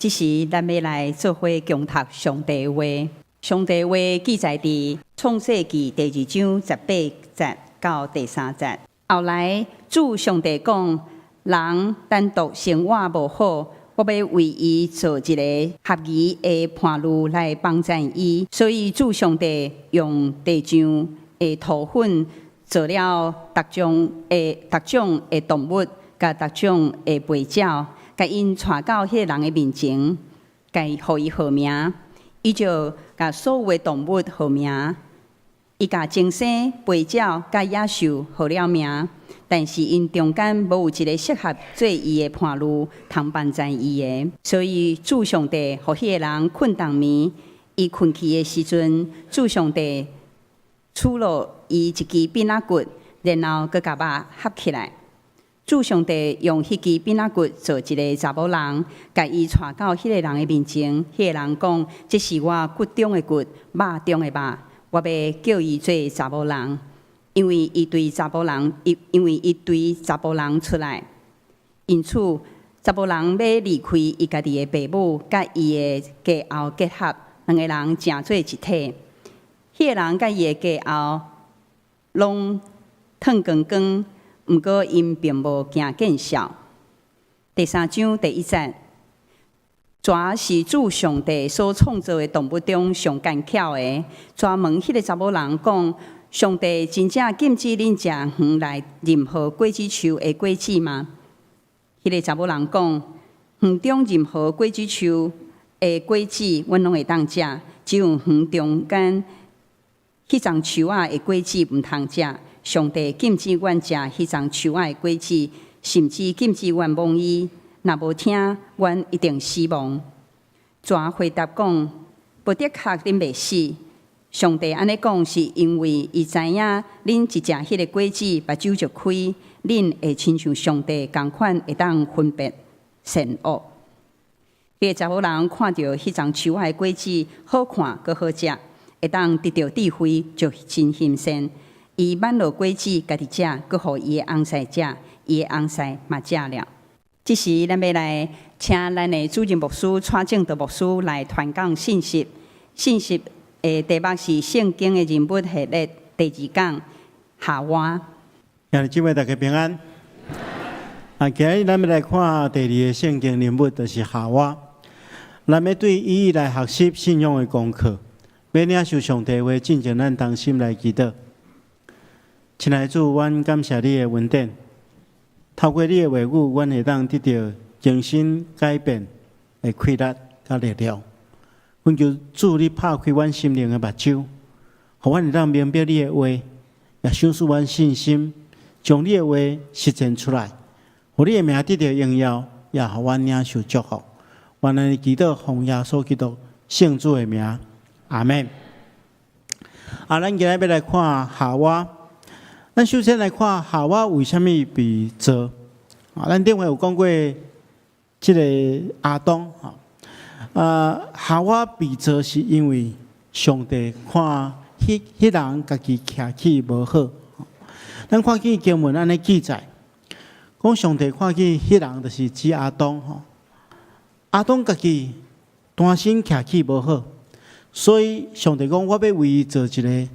這時，咱欲來做伙共讀上帝話。上帝話記載佇創世記第二章18節到第三節。後來，主上帝講：人單獨生活無好，我欲為伊造一个合宜的伴侶來幫贊伊。所以，主上帝用地上的土粉造了逐種的逐種的動物，佮逐種的飛鳥，共𪜶帶到彼个人的面前，共予伊號名。伊就共所有的動物號名，伊共精牲、飛鳥佮野獸號了名，但是𪜶中間無有一个適合做伊的伴侶，通幫贊伊的。所以主上帝予彼个人睏重眠，伊睏去的時陣，主上帝取落伊一支鞭仔骨，然後閣共肉合起來。主上帝用彼支鞭仔骨造一个查某人，共伊帶到彼个人的面前。彼个人講：這是我骨中的骨，肉中的肉，我欲叫伊做查某人，因為伊對查埔人出來。因此，查埔人欲離開伊家己的爸母，佮伊的家後結合，兩个人成做一體。彼个人佮伊的家後攏脫光光，毋過𪜶並無驚見笑。第三章第一節，蛇是主上帝所創造的動物中上奸巧的。蛇問彼个查某人講：上帝真正禁止恁食園內任何果子樹的果子嗎？彼个查某人講：園中任何果子樹的果子，阮攏會當食，只有園中間彼叢樹仔的果子毋通食。上帝禁止阮食彼叢樹仔的果子，甚至禁止阮摸伊。若無聽，阮一定死亡。蛇回答講：無的確，恁袂死。上帝按呢講，是因為伊知影恁一食彼个果子，目睭就開，恁會親像上帝仝款，會當分別善惡。彼個查某人看著彼叢樹仔的果子好看，閣好食，會當得著智慧，就真欣羨。伊挽落果子，家己食，閣予伊的翁婿食，伊的翁婿嘛食了。這時，咱欲來請咱的主任牧師蔡正德牧師來傳講信息。信息的題目是聖經的人物系列第二講夏娃。兄弟姊妹大家平安。啊，今日咱欲來看第二个聖經人物，就是夏娃。咱欲對伊來學習信仰的功課，欲領受上帝話，進前咱同心來祈禱。親愛的主，阮感謝你的恩典，透過你的話語，阮會當得著更新改變的氣力佮力量。懇求主，你拍開阮心靈的目睭，予阮會當明白你的話，也賞賜阮信心，將你的話實踐出來，予你的名得著榮耀，也予阮領受祝福。阮按呢祈禱，奉耶穌基督聖子的名，阿們。啊，咱今日欲來看夏娃。咱首先來看夏娃為啥物被造？啊，咱頂回有講過這个亞當，吼。啊，夏娃被造是因為上帝看彼彼人家己徛起無好。咱看見經文按呢記載，講上帝看見彼人就是指亞當，吼。亞當家己單身徛起無好，所以上帝講我欲為伊造一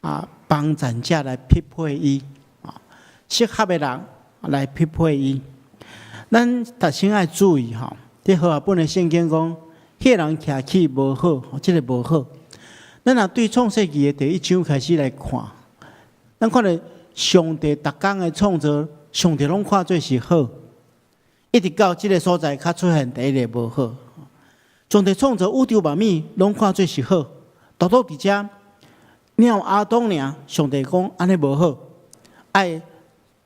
个幫贊者來匹配伊，啊，適合的人來匹配伊。咱特先愛注意吼，佇和合本的聖經講，彼个人徛起無好，這个無好。咱若對創世記的第一章開始來看，咱看著上帝逐工的創造，上帝攏看做是好，一直到這个所在才出現第一个無好。上帝創造宇宙萬物，攏看做是好，獨獨佇遮。鳥亞當爾，上帝講按呢無好，愛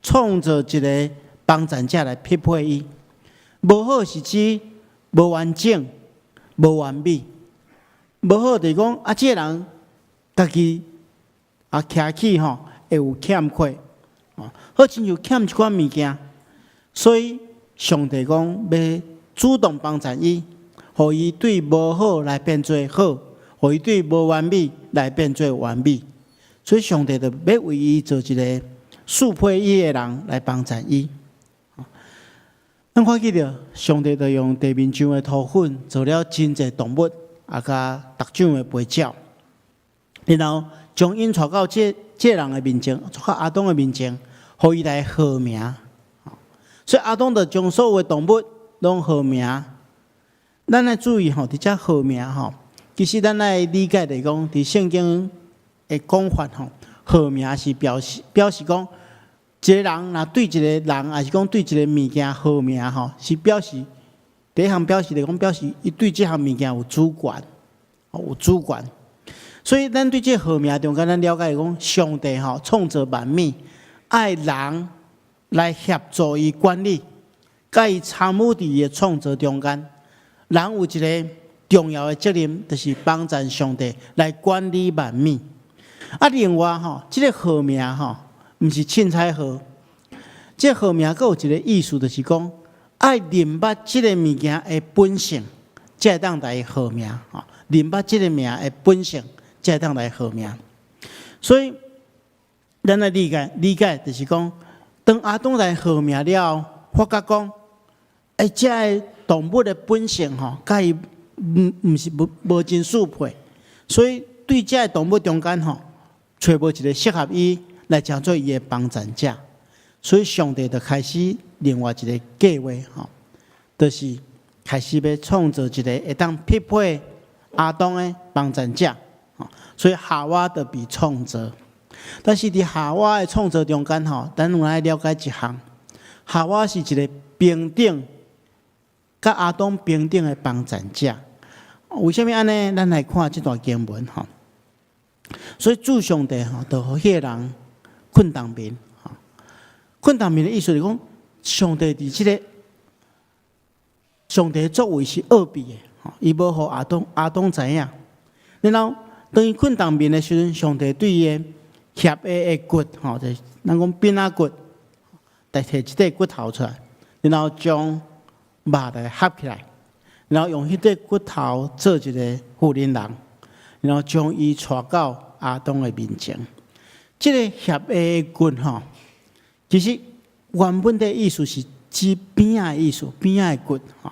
創造一个幫贊者來匹配伊。無好是指無完整、無完美。無好就是講啊，這个人家己啊徛起吼會有欠缺，好親像欠一寡物件，所以上帝講欲主動幫贊伊，予伊對無好來變做好，予伊對無完美來變做完美。所以上帝就欲為伊造一个適配伊的人來幫贊伊。咱看見著上帝就用地面上的土粉做了真濟動物，啊，佮逐種的飛鳥，然後將𪜶帶到這這人的面前，帶到亞當的面前，予伊來號名。所以亞當就將所有的動物攏號名。咱愛注意吼，佇遮號名吼，其實咱愛理解來講，佇聖經的講法吼，號名是表示講，一個人若對一個人，抑是講對一個物件號名吼，是表示第一項表示來講，表示伊對這項物件有主權，有主權。所以咱對這個號名中間，咱了解講，上帝吼創造萬物，愛人來協助伊管理，佮伊參與佇伊的創造中間。人有一個重要的責任，就是幫贊上帝來管理萬物。啊，另外吼，這個號名吼，毋是凊彩號，這個號名閣有一個意思，就是講愛認捌這個物件的本性，才會當來號名。吼，認捌這個名的本性，才會當來號名。所以，咱來理解理解，就是講，當亞當來號名了後，發覺講，欸，這个動物的本性吼，佮伊毋是無真相配，所以對這个動物中間吼，揣無一個適合伊來成做伊的幫贊者，所以上帝就開始另外一個計劃吼，就是開始欲創造一個會當匹配亞當的幫贊者，所以夏娃就被創造。但是佇夏娃的創造中間吼，咱有愛了解一項，夏娃是一個平等，佮亞當平等的幫贊者。為啥物按呢？咱來看這段經文吼。所以主上帝吼，就予彼个人睏冬眠。睏冬眠的意思是講，上帝佇這個上帝的作為是奧秘的，伊無予亞當知影。然後當伊睏冬眠的時陣，上帝對伊的脅下的骨，吼，就是咱講餅仔骨，來提一塊骨頭出來，然後將肉來合起來，然後用彼塊骨頭做一個婦人人，然後將伊帶到亞當的面前。這个脅下的骨吼，其實原本的意思是指邊仔的意思，邊仔的骨吼，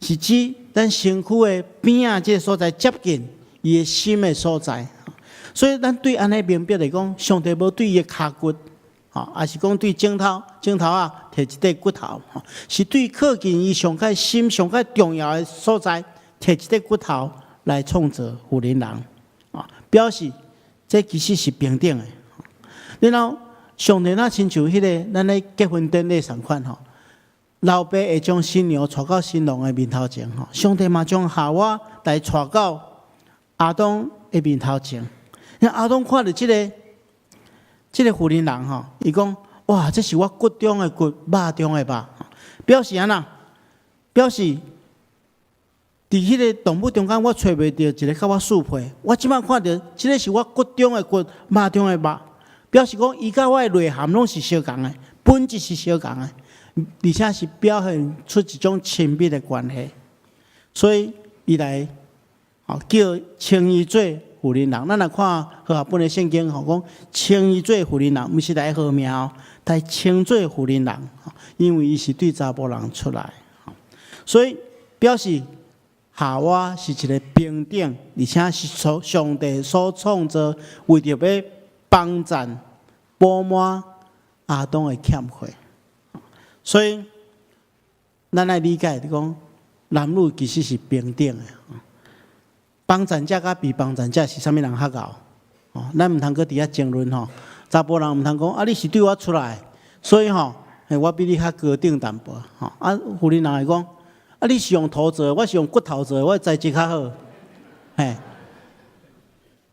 是指咱身軀的邊仔這个所在接近伊的心的所在。所以咱對按呢明白來講，上帝無對伊的跤骨，吼，抑是講對指頭指頭仔提一塊骨頭，吼，是對靠近伊上較心上較重要的所在，提一塊骨頭來創造婦人人，啊，表示這其實是平等的。然後上帝若親像彼个咱咧結婚典禮仝款吼，老爸會將新娘帶到新郎的面頭前吼，上帝嘛將夏娃來帶到亞當的面頭前。那亞當看著這个婦人人吼，伊講：哇，這是我骨中的骨，肉中的肉，表示按怎？表示佇彼个動物中間，我揣袂著一个佮我相配。我這擺看著，這个是我骨中的骨，肉中的肉，表示講伊佮我的內涵攏是相仝的，本質是相仝的，而且是表現出一種親密的關係。所以伊來吼叫稱伊做婦人人，咱來看和合本的聖經吼，講稱伊做婦人人，毋是來號名哦，來稱做婦人人，因為伊是對查埔人出來，所以表示夏娃是一個平等，而且是所上帝所創造，為著欲幫贊補滿亞當的欠缺，所以咱愛理解，就講男女其實是平等的。幫贊者佮被幫贊者是啥物人較𠢕？哦，咱毋通閣佇遐爭論吼。查埔人毋通講啊，你是對我出來，所以吼，我比你較高等淡薄。吼啊，婦人人會講啊，你是用土做的，我是用骨頭做的，我材質較好。嘿，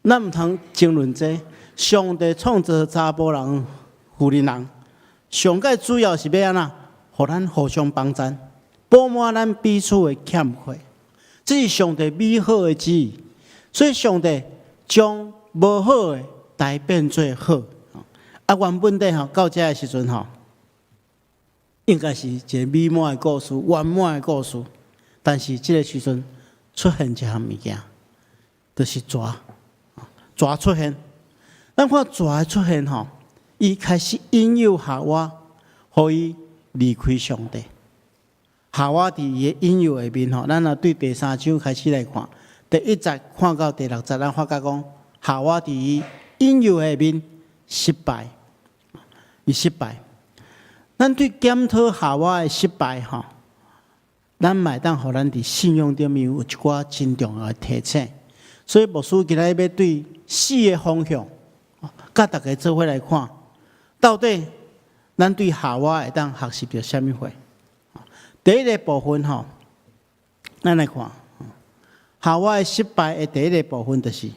咱毋通爭論這。上帝創造查埔人、婦人人，上蓋主要是欲按怎？予咱互相幫贊，補滿咱彼此的欠缺。這是上帝美好的旨意，所以上帝將無好的來變做好。啊，原本底吼到這个時陣吼，應該是一個美滿的故事、圓滿的故事。但是這个時陣出現一項物件，就是蛇，蛇出現。咱看蛇的出現吼，伊開始引誘夏娃，予伊離開上帝。夏娃佇伊的引誘下面吼，咱若對第三章開始來看，第一節看到第六節，咱發覺講夏娃佇伊引誘下面失敗，伊失敗。咱對檢討夏娃的失敗吼，咱嘛會當予咱佇信仰頂面有一寡真重要的提醒。所以牧師今仔日欲對四个方向，佮大家做伙來看，到底咱對夏娃會當學習著啥物貨？第一个部分吼，咱來看夏娃的失敗的第一个部分，就是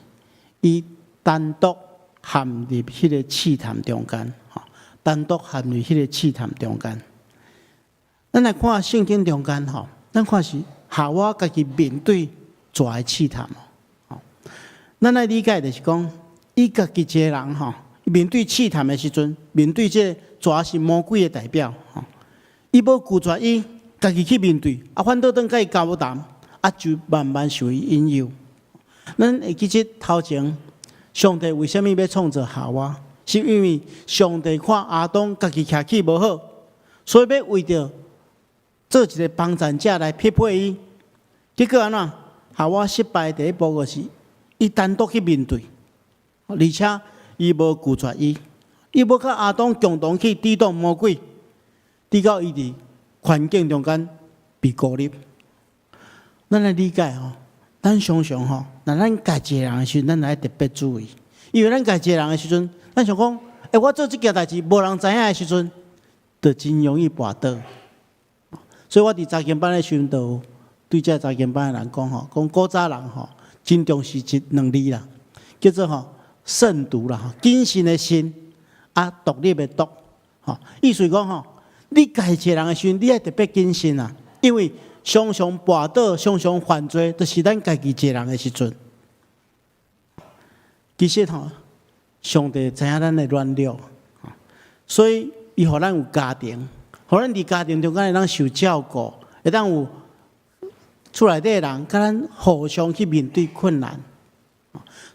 伊單獨陷入彼個試探中間，吼，單獨陷入彼個試探中間。咱來看聖經中間吼，咱看是夏娃家己面對蛇的試探。咱來理解就是講，伊家己一个人吼，面對試探的時陣，面對這個蛇是魔鬼的代表，吼，伊無拒絕伊，家己去面對，啊，反倒轉佮伊交談，啊，就慢慢受伊引誘。咱會記得頭前，上帝為啥物欲創造夏娃？是因為上帝看亞當家己徛起無好，所以欲為著做一个幫贊者來匹配伊。結果按怎？夏娃失敗第一步就是伊單獨去面對，而且伊無拒絕伊，伊無佮亞當共同去抵擋魔鬼，直到伊佇環境中間被孤立。咱來理解吼，咱常常吼，若咱家己一个人的時陣，咱來特別注意，因為咱家己一个人的時陣，咱想講，欸，我做這件代誌無人知影的時陣，就真容易跋倒。所以我佇查經班的時陣，就對這查經班的人講吼，講古早人吼，真重視這兩字啦，叫做吼慎獨啦，吼謹慎的慎，啊獨立的獨，吼意思講吼，你家己一個人的時陣，你愛特別謹慎啊，因為常常跋倒、常常犯罪，就是咱家己一個人的時陣。其實吼，上帝知影咱的軟弱，所以伊予咱有家庭，予咱佇家庭中間會當受照顧，會當有厝內底的人，佮咱互相去面對困難。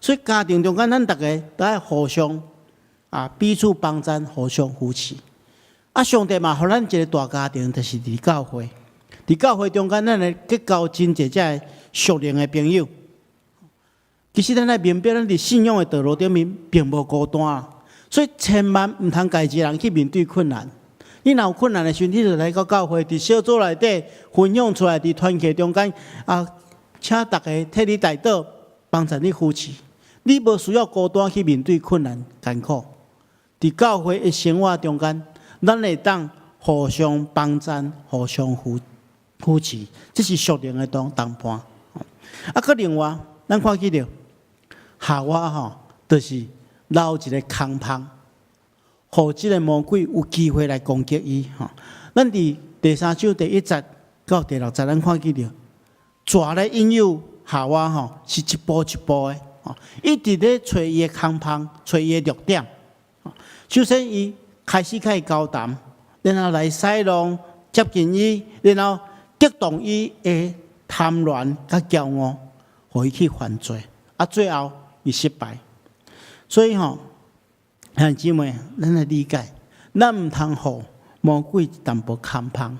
所以家庭中間，咱逐家都愛互相啊彼此幫贊，互相扶持。啊，上帝嘛，予咱一个大家庭，就是佇教會。佇教會中間，咱會結交真濟這个屬靈的朋友。其實咱愛明白，咱佇信仰的道路頂面並無孤單啊。所以千萬毋通家己一个人去面對困難。你若有困難的時陣，你就來到教會，佇小組內底分享出來，佇團契中間啊，請大家替你代禱，幫助你扶持。你無需要孤單去面對困難艱苦。佇教會的生活中間，咱會當互相幫贊、互相扶持，這是屬靈的同伴。啊，閣另外，咱看見著夏娃吼，就是留一個空縫，予這个魔鬼有機會來攻擊伊吼。咱佇第三章第一節到第六節，咱看見著蛇咧引誘夏娃吼，是一步一步的，吼，一直咧揣伊的空縫，揣伊的弱點。首先，伊開始佮伊交談，然後來使弄接近伊，然後激動伊的貪戀佮驕傲，予伊去犯罪，啊，最後伊失敗。所以吼，兄弟姊妹，咱來理解，咱毋通予魔鬼一淡薄空縫。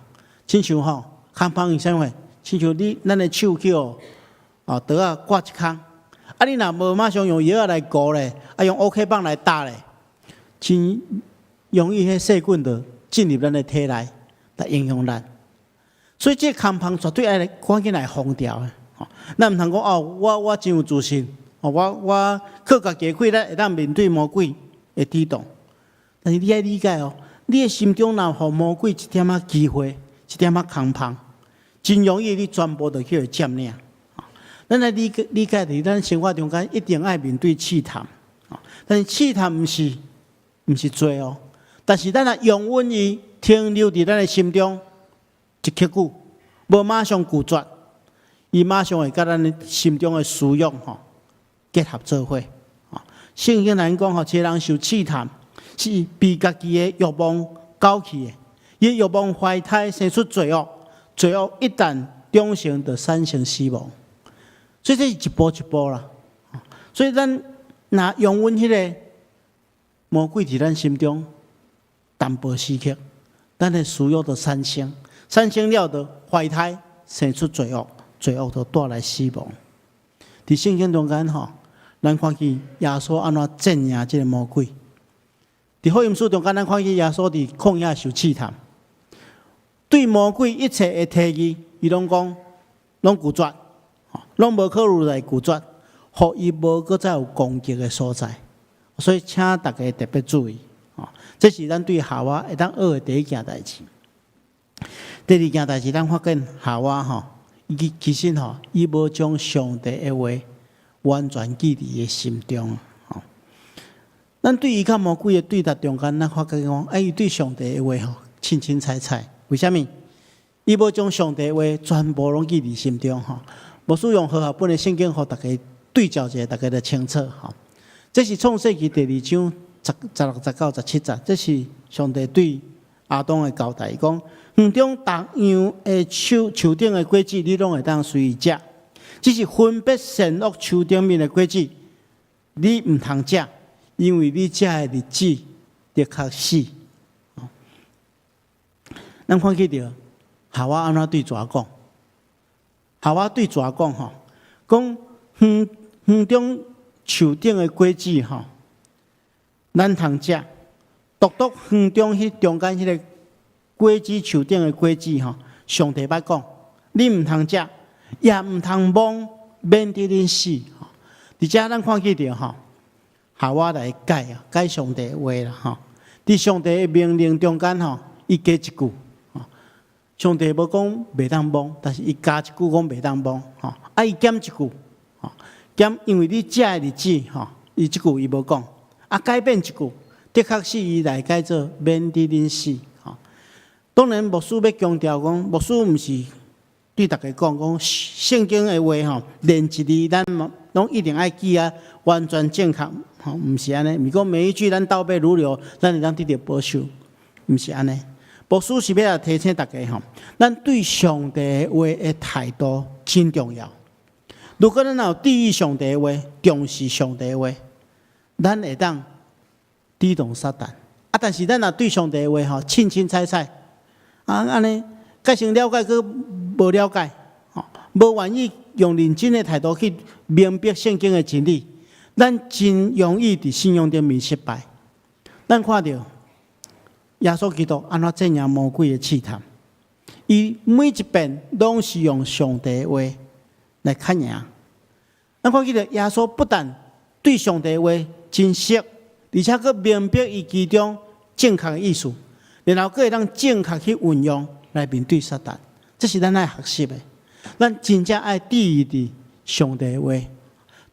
親像吼，空縫是啥物？親像你咱的手去予哦，桌仔割一空，啊，你若無馬上用藥仔來糊咧，啊，用 OK 繃來貼咧，真容易彼細菌就進入咱的體內，來影響咱。所以這个空縫絕對愛來趕緊來封掉的。吼，咱毋通講哦，我真有自信，哦，我靠家己的氣力會當面對魔鬼的抵擋。但是你愛理解哦，你的心中若予魔鬼一點仔機會，一點仔空縫，真容易你全部就去予佔領。咱來理解，佇咱生活中間一定愛面對試探，但是試探毋是罪哦，但是咱若容允伊停留佇咱的心中一刻久，無馬上拒絕，伊馬上會佮咱的心中的私欲吼結合做伙。聖經來講吼，一個人受試探，是被家己的欲望攪去的，伊欲望懷胎生出罪惡，罪惡一旦長成，就產生死亡。所以這是一步一步啦。所以咱若容允彼个魔鬼佇咱心中淡薄時刻，咱的私欲就產生。產生了就懷胎，生出罪惡，罪惡就帶來死亡。佇聖經中間吼，咱看見耶穌按怎戰贏這个魔鬼。佇福音書中間，咱看見耶穌佇曠野受試探，對魔鬼一切的提議，伊攏講攏拒絕，攏無考慮來拒絕，予伊無閣再有攻擊的所在。所以，請大家特別注意，這是咱對夏娃會當學的第一件代誌。第二件代誌，咱發現夏娃吼，伊其實吼，伊無將上帝的話完全記佇伊的心中。咱對伊佮魔鬼的對答中間，咱發覺講，哎，伊對上帝的話吼，凊凊彩彩。為啥物？伊無將上帝的話全部攏記佇心中吼。牧師用和合本的聖經，予大家對照一下，大家就清楚吼。這是創世記第二章16、19、17節，這是上帝對亞當的交代，伊講園中逐樣的樹樹頂的果子，你攏會當隨意食，只是分別善惡樹頂面的果子，你毋通食，因為你食的日子的確死。咱看見著夏娃按怎對蛇講？夏娃對蛇講吼，講園中樹頂的果子吼，咱通食，獨獨園中彼中間彼个果子樹頂的果子吼，上帝捌講，你毋通食，也毋通摸，免得恁死。佇遮咱看見著吼，夏娃來改啊，改上帝的話啦吼。佇上帝的命令中間吼，伊加一句，上帝無講袂當摸，但是伊加一句講袂當摸，吼，啊伊減一句，吼，減因為你食的日子，吼，伊這句伊無講，啊改變一句，的確是伊來改做免得恁死，吼。當然牧師欲強調講，牧師毋是對大家講講聖經的話吼，連一字咱攏一定愛記啊，完全正確，吼，毋是按呢。毋是講每一句咱倒背如流，咱會當得著保守，毋是按呢。牧師是欲來提醒大家吼，咱對上帝的話的態度真重要。如果咱若有注意上帝的話，重視上帝的話，咱會當抵擋撒旦。啊，但是咱若對上帝的話吼，凊凊彩彩，啊，按呢，蓋先了解，閣無了解，吼，無願意用認真的態度去明白聖經的真理，咱真容易佇信仰頂面失敗。咱看著耶穌基督按怎戰贏魔鬼的試探，伊每一遍攏是用上帝的話來較贏。咱看見著耶穌不但對上帝的話真熟，而且閣明白伊其中正確的意思，然後閣會當正確去運用來面對撒旦。這是咱愛學習的。咱真正愛注意佇上帝的話，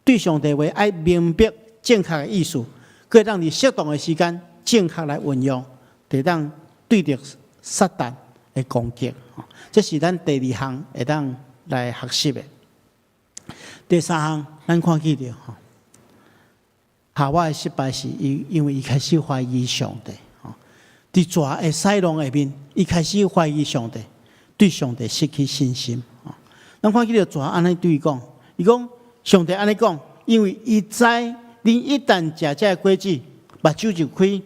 對上帝的話愛明白正確的意思，閣會當佇適當的時間正確來運用，會當對著撒旦的攻擊。這是咱第二項會當來學習的。第三項，咱看見著吼，夏娃的失敗是伊因為伊開始懷疑上帝。吼，佇蛇的使弄下面，伊開始懷疑上帝，對上帝失去信心。咱看見著蛇按呢對伊講，伊講上帝按呢講，因為伊知恁一旦食這个果子，目睭就開，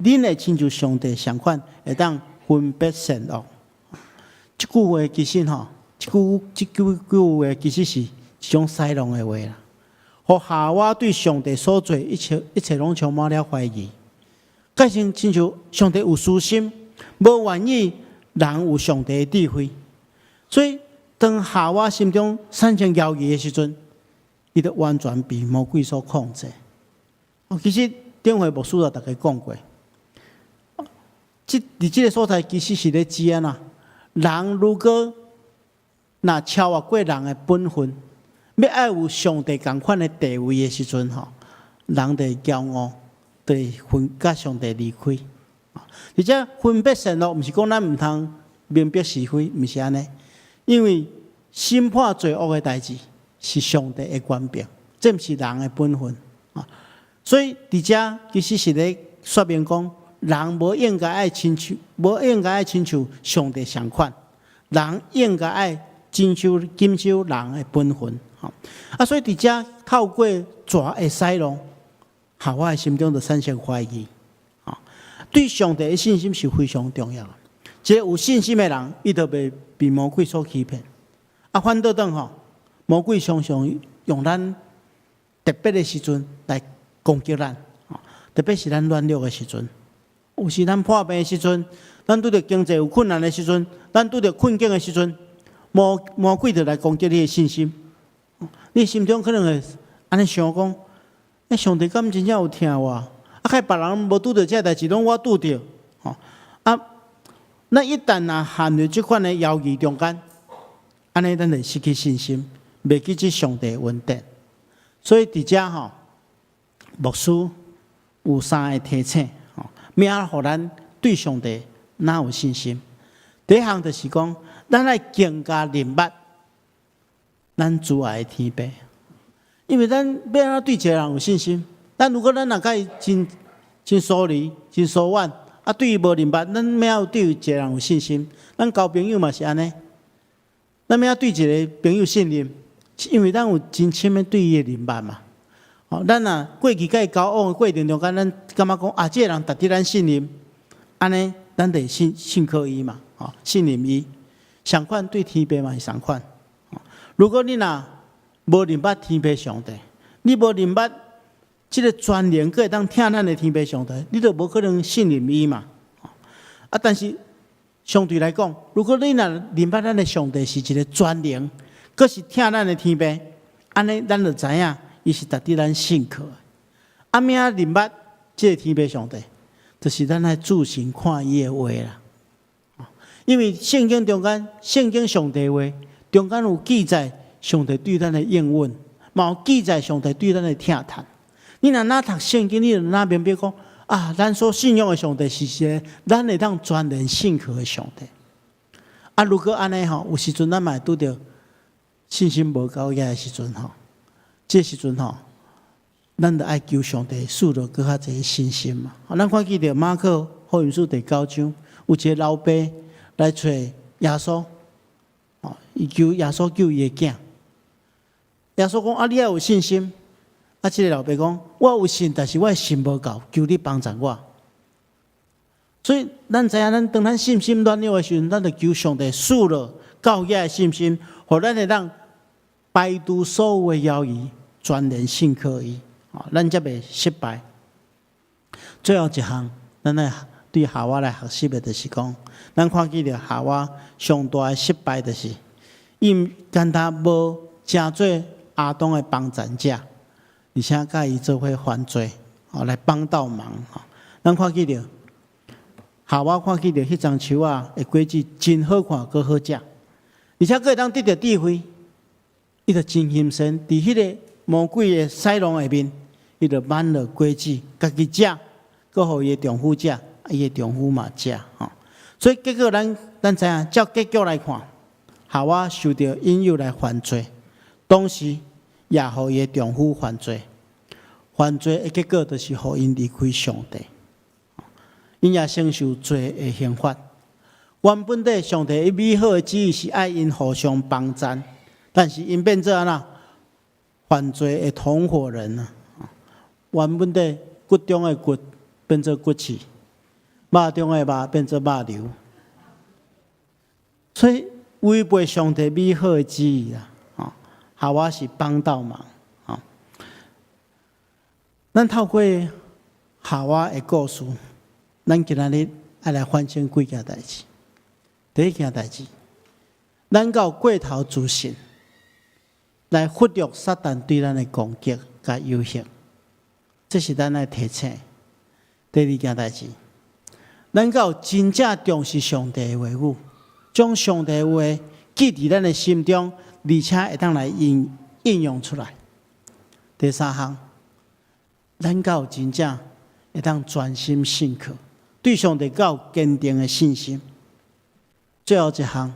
恁會親像上帝相款，會當分別善惡。這句話其實吼，這句話其實是一種使弄的話啦。予夏娃對上帝所做一切一切攏充滿了懷疑，蓋先親像上帝有私心，無願意人有上帝的智慧，所以當夏娃心中產生猶疑的時陣，伊就完全被魔鬼所控制。哦，其實頂回牧師就逐家講過，這佇這个所在其實是咧指按怎？人如果若超越過人的本分，欲愛有上帝仝款的地位的時陣吼，人就會驕傲，就會分佮上帝離開。而且分別善惡，毋是講咱毋通明白是非，毋是按呢。因為審判罪惡的代誌是上帝的權柄，這毋是人的本分。所以佇遮其實是咧說明講，人無應該愛親像，無應該愛親像上帝相款，人應該愛遵守、謹守人的本分。啊，所以佇遮透過蛇的使弄，夏娃的心中就產生懷疑。對上帝的信心是非常重要的。一个有信心的人，伊就袂被魔鬼所欺騙。啊，反倒轉吼，魔鬼常常用咱特別的時陣來攻擊咱，特別是咱軟弱的時陣，有時咱破病的時陣，咱拄著經濟有困難的時陣，咱拄著困境的時陣，魔鬼就來攻擊你的信心。你心中可能會按呢想講：欸，上帝敢真正有疼我？啊，該別人無拄著這代誌，攏我拄著。吼啊！咱一旦若陷入這款的猶豫中間，按呢咱就失去信心，袂記這上帝的恩典。所以佇遮吼，牧師有三个提醒，吼，欲予咱對上帝若有信心。第一項就是講，咱愛更加認捌咱慈愛的天父，因為咱欲按怎對一个人有信心？咱如果咱若佮伊真真疏離、真疏遠，啊，對伊無認捌，咱欲按怎對一个人有信心？咱交朋友嘛是按呢，咱欲按怎對一个朋友信任？因為咱有真深的對伊的認捌嘛。吼，咱若過去佮伊交往的過程中間，咱感覺講啊，這个人值得咱信任，按呢，咱就會信靠伊嘛，吼，信任伊。相款對天父嘛是相款。如果你若無認捌天父上帝，你無認捌這个全能閣會當疼咱的天父上帝，你就無可能信任伊嘛。啊，但是相對來講，如果你若認捌咱的上帝是一个全能，閣是疼咱的天父，按呢，咱就知影伊是值得咱信靠的。啊，欲按怎認捌這个天父上帝，就是咱愛注神看伊的話啦。因為聖經中間，聖經上帝話中間有記載上帝對咱的應允，嘛有記載上帝對咱的疼惜。你若若讀聖經，你就若明白講啊，咱所信仰的上帝是一個咱會當全然信靠的上帝。啊，如果按呢吼，有時陣咱嘛會拄著信心無夠額的時陣吼，這時陣吼，咱就愛求上帝賜予閣較濟信心嘛。咱看見著馬可福音書第九章，有一個老爸來揣耶穌，哦，伊求耶穌救伊的囝。耶穌講啊，你愛有信心。啊，這个老爸講，我有信，但是我的信無夠，求你幫助我。所以，咱知影，咱當咱信心軟弱的時陣，咱就求上帝賜予夠額的信心，予咱會當排除所有的猶豫，全然信靠伊，咱才袂失敗。最後一項，咱來對夏娃來學習的，就是講，咱看見著夏娃上大的失敗，就是伊敢若無成做亞當的幫贊者，而且佮伊做伙犯罪，哦，來幫倒忙。咱看見著夏娃看見著彼欉樹仔的果子真好看，閣好食，而且閣會當得著智慧，伊就真欣羨，佇彼个魔鬼的使弄下面，伊就挽落果子，家己食，閣予伊的丈夫食，伊的丈夫嘛食，吼。所以結果咱知影，照結局來看，夏娃受著引誘來犯罪，同時也予伊的丈夫犯罪。犯罪的結果就是予𪜶離開上帝，𪜶也承受罪的刑罰。原本底上帝美好的旨意是愛𪜶互相幫贊，但是𪜶變做按怎犯罪的同夥人啊！原本底骨中的骨變做骨刺，肉中的肉變做肉瘤，所以違背上帝美好的旨意啊！夏娃是幫倒忙。咱透過夏娃的故事，咱今仔日愛來反省幾件代誌。第一件代誌，咱敢有過頭自信，來忽略撒旦對咱的攻擊佮誘惑，這是咱愛提醒。第二件代誌，咱敢有真正重視上帝的話語，將上帝的話記佇咱的心中，而且會當來應用出來。第三項，咱敢有真正會當專心信靠，對上帝敢有堅定的信心。最後一項，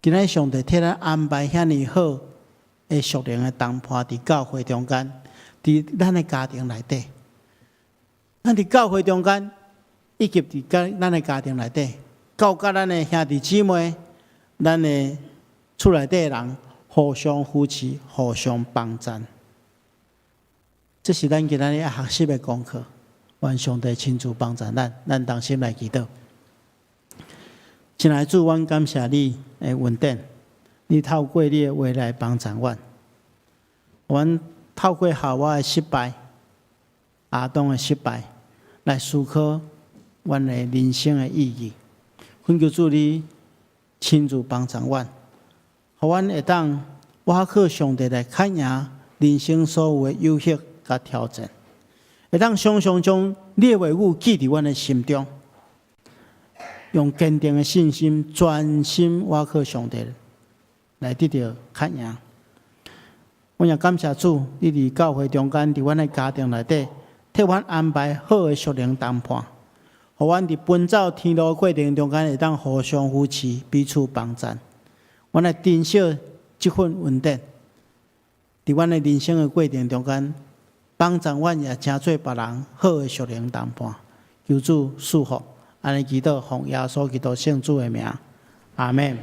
今仔日上帝替咱安排遐爾好的屬靈的同伴佇教會中間，佇咱的家庭內底，咱佇教會中間，以及佇咱的家庭內底，佮咱的兄弟姊妹，咱的厝內底的人互相扶持、互相幫贊。這是咱今仔日愛學習的功課。願上帝親自幫助咱，咱同心來祈禱。親愛主，阮感謝你的恩典，你透過你的話來幫助阮。阮透過夏娃的失敗、亞當的失敗，來思考阮的人生的意義。懇求主你親自幫助阮，予阮會當倚靠上帝來克贏人生所有的誘惑佮挑戰，會當常常將你的話語記佇阮的心中，用堅定的信心，專心倚靠上帝來得著克贏。阮也感謝主，你佇教會中間，佇阮的家庭內底，替阮安排好的屬靈同伴，予阮佇奔走天路的過程中間，會當互相扶持，彼此幫贊。阮來珍惜這份恩典，佇阮的人生的過程中間，幫助阮也成做別人好的屬靈同伴。求主賜福，按呢祈禱，奉耶穌基督聖主的名，阿們。